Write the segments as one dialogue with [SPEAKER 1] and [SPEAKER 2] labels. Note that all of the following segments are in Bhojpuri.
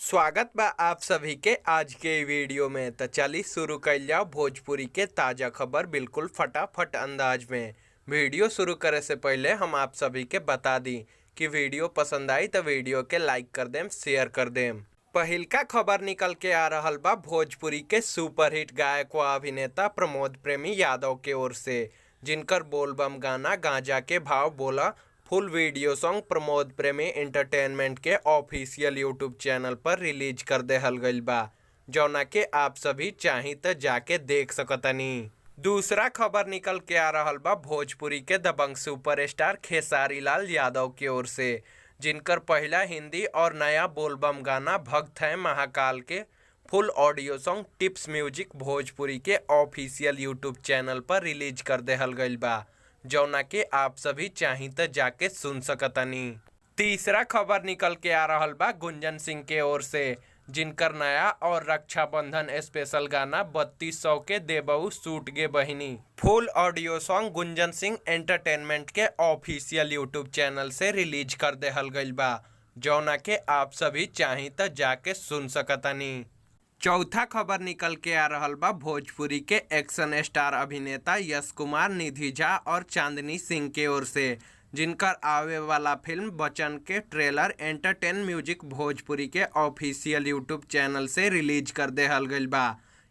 [SPEAKER 1] स्वागत बा आप सभी के आज के वीडियो में। तो चलिए शुरू कर जाओ भोजपुरी के ताज़ा खबर बिल्कुल फटाफट अंदाज में। वीडियो शुरू करे से पहले हम आप सभी के बता दी कि वीडियो पसंद आई तो वीडियो के लाइक कर देम, शेयर कर देम। पहिलका खबर निकल के आ रहल बा भोजपुरी के सुपरहिट गायक व अभिनेता प्रमोद प्रेमी यादव के ओर से, जिनकर बोलबम गाना गांजा के भाव बोला full video song Pramod Premi entertainment के ऑफिशियल यूट्यूब चैनल पर रिलीज कर देहल गइल बा, जौना के आप सभी चाही त जाके देख सकतनी। दूसरा खबर निकल के आ रहल बा भोजपुरी के दबंग सुपरस्टार खेसारी लाल यादव की ओर से, जिनकर पहला हिंदी और नया बोलबम गाना भक्त है महाकाल के full audio song tips music Bhojpuri के ऑफिशियल यूट्यूब चैनल पर रिलीज कर देहल गइल बा, जौना के आप सभी चाही त जाके सुन सकतनी। तीसरा खबर निकल के आ रहल बा गुंजन सिंह के ओर से, जिनकर नया और रक्षाबंधन स्पेशल गाना 3200 के देबऊ सूट गे बहिनी full audio song Gunjan Singh entertainment के ऑफिशियल यूट्यूब चैनल से रिलीज कर देहल गइल बा, जौना के आप सभी चाही त जाके सुन सकतनी। चौथा खबर निकल के आ रहल बा भोजपुरी के एक्शन स्टार अभिनेता यश कुमार, निधि झा और चांदनी सिंह के ओर से, जिनकर आवे वाला फिल्म बचन के ट्रेलर एंटरटेन म्यूजिक भोजपुरी के ऑफिशियल यूट्यूब चैनल से रिलीज कर देहल गइल बा।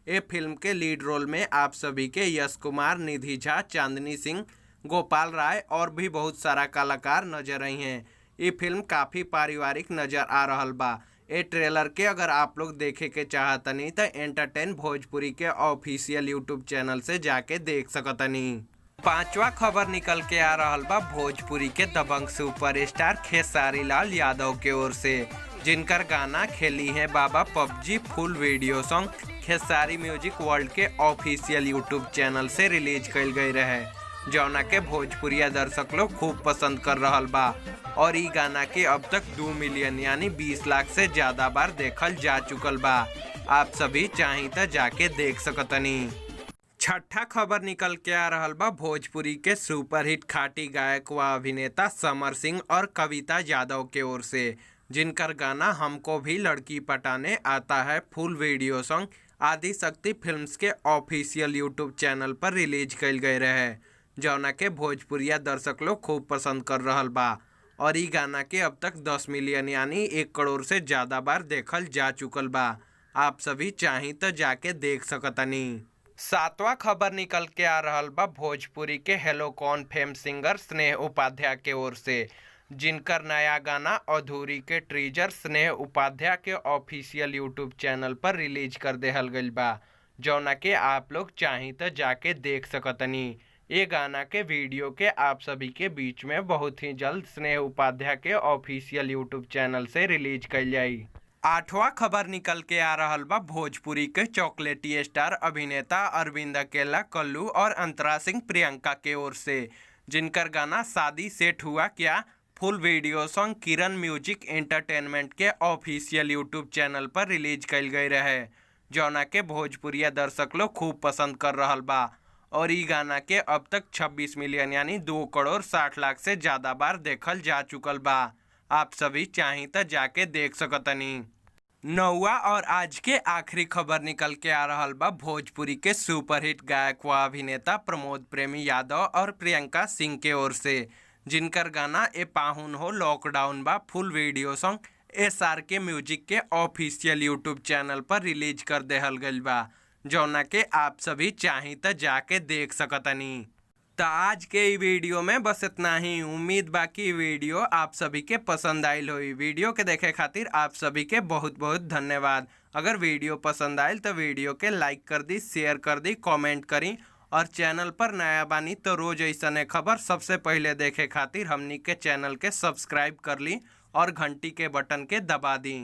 [SPEAKER 1] ए फिल्म के लीड रोल में आप सभी के यश कुमार, निधि झा, चांदनी सिंह, गोपाल राय और भी बहुत सारा कलाकार नजर आई हैं। ये फिल्म काफ़ी पारिवारिक नजर आ रहल बा। ए ट्रेलर के अगर आप लोग देखे के चाहतनी त एंटरटेन भोजपुरी के ऑफिशियल यूट्यूब चैनल से जाके देख सकतनी। पांचवा खबर निकल के आ रहल बा भोजपुरी के दबंग सुपरस्टार खेसारी लाल यादव के ओर से, जिनकर गाना खेली है बाबा PUBG full video song Khesari music world के ऑफिशियल यूट्यूब चैनल से रिलीज कइल गई रहे, जौना के भोजपुरिया दर्शक लोग खूब पसंद कर रहल बा और ई गाना के अब तक 2 मिलियन यानी 20 लाख से ज़्यादा बार देखल जा चुकल बा। आप सभी चाही त जाके देख सकतनी। छठा खबर निकल के आ रहल बा भोजपुरी के सुपरहिट खाटी गायक व अभिनेता समर सिंह और कविता यादव के ओर से, जिनकर गाना हमको भी लड़की पटाने आता है full video song Adi Shakti films के ऑफिशियल यूट्यूब चैनल पर रिलीज कइल गए रहे, जौना के भोजपुरिया दर्शक लोग खूब पसंद कर रहल बा और ई गाना के अब तक 10 मिलियन यानी 1 करोड़ से ज़्यादा बार देखल जा चुकल बा। आप सभी चाही त जाके देख सकतनी। सातवां खबर निकल के आ रहल बा भोजपुरी के हेलो कौन फेम सिंगर स्नेह उपाध्याय के ओर से, जिनकर नया गाना अधूरी के ट्रीजर स्नेह उपाध्याय के ऑफिशियल यूट्यूब चैनल पर रिलीज कर देहल गइल बा, जौना के आप लोग चाही त जाके देख सकतनी। ये गाना के वीडियो के आप सभी के बीच में बहुत ही जल्द स्नेह उपाध्याय के ऑफिशियल यूट्यूब चैनल से रिलीज कइल जाई। आठवां खबर निकल के आ रहल बा भोजपुरी के चॉकलेटी स्टार अभिनेता अरविंद अकेला कल्लू और अंतरा सिंह प्रियंका के ओर से, जिनकर गाना शादी सेट हुआ क्या full video song Kiran music entertainment के ऑफिशियल यूट्यूब चैनल पर रिलीज कइल गई रहे, जौना के भोजपुरिया दर्शक लोग खूब पसंद कर रहल बा और ई गाना के अब तक 26 मिलियन यानी 2 करोड़ 60 लाख से ज़्यादा बार देखल जा चुकल बा। आप सभी चाही त जाके देख सकतनी। नौवा और आज के आखिरी खबर निकल के आ रहल बा भोजपुरी के सुपरहिट गायक व अभिनेता प्रमोद प्रेमी यादव और प्रियंका सिंह के ओर से, जिनकर गाना ए पाहुन हो लॉकडाउन बा full video song S R K music के ऑफिशियल यूट्यूब चैनल पर रिलीज कर देहल गइल बा, जौना के आप सभी चाही त जाके देख सकतनी। त आज के ई वीडियो में बस इतना ही। उम्मीद बा कि वीडियो आप सभी के पसंद आइल होई। वीडियो के देखे खातिर आप सभी के बहुत बहुत धन्यवाद। अगर वीडियो पसंद आयल तो वीडियो के लाइक कर दी, शेयर कर दी, कमेंट करी और चैनल पर नया बानी तो रोज ऐसने खबर सबसे पहले देखे खातिर हमनी के चैनल के सब्सक्राइब कर ली और घंटी के बटन के दबा दी।